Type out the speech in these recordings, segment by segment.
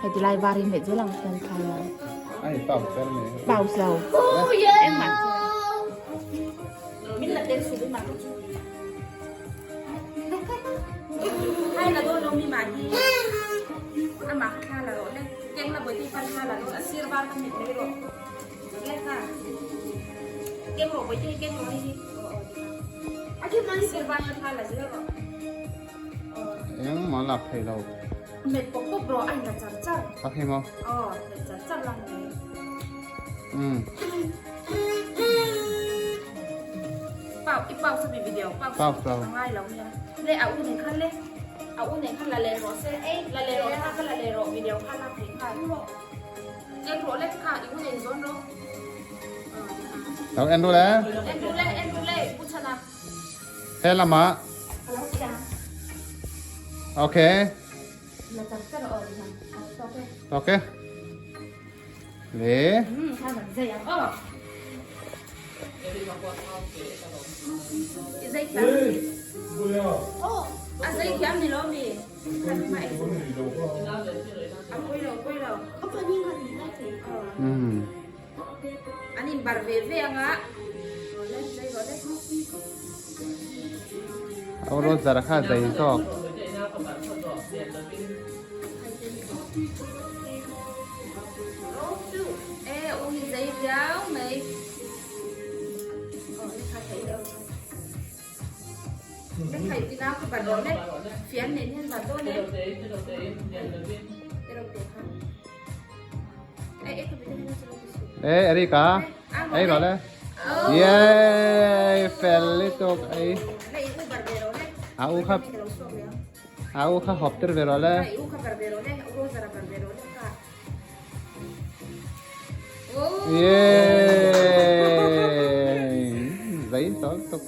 Hei ti lai var hi hmet zel ang chuan thla la. Ai pau ber me. Pau lo. Engmah chuan. Min la tel su ma chu. Hai la do lo mi ma hi. Ama thla la ro le. Keng la boi ti pan thla la ro. A sir var ka mit mai ro. Le kha. Keng ro boi ti keng ro hi. Sir var ka thla la zel ro. Eng ma lak thei lo. Met pawp pawp rawh a inla char char. Tak hi maw? Aw, met char char lang mai. Um. Pau, i pau sa mi video, pau Pau sa. Ngai lo nia. Le a u nei khan le. A u nei khan la le rawh se. Ei, la le rawh kha la le rawh video kha la thei kha. En rawh le kha i u nei zawn rawh. Lo en ru le. En ru le, en ru le, u chana. He lamah. Okay. Okay. Le. Mm. An in bar ve ve anga. Aw ro zara kha zai zawk. E u hi zai viau mai. Aw le kha thei lo. Le khai tina ka bar ro le. Fian nen hian bar dawn e. Te ro te kha. Ê Erika, ei rồi le. Yeah, fel lutuk ei. A u kha a u kha hop tir ve rồi le. Yeah. Giấy to tuk.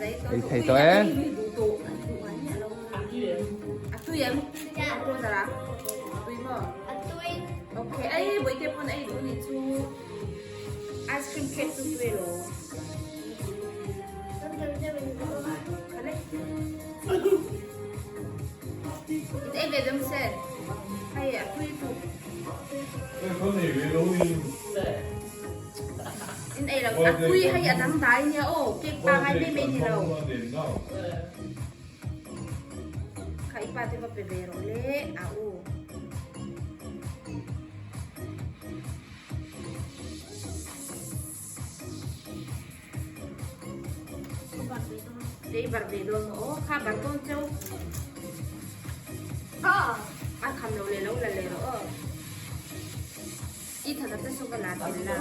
Ei thei to e. Ok, ei bawihte pawn ei duh nih chu ice cream cake chu tui lo. Khale. It ei ve dam se. Hei a tui tu. In ei lo a tui hei a dang dai nia aw cake pangai mai mai ni lo. Kha i pa te va pe ve rawh le a u. Te i bar ve dawn maw aw kha bar dawn cheu. A kham lo le lo la le rawh aw. I thana te chu ka la tel la.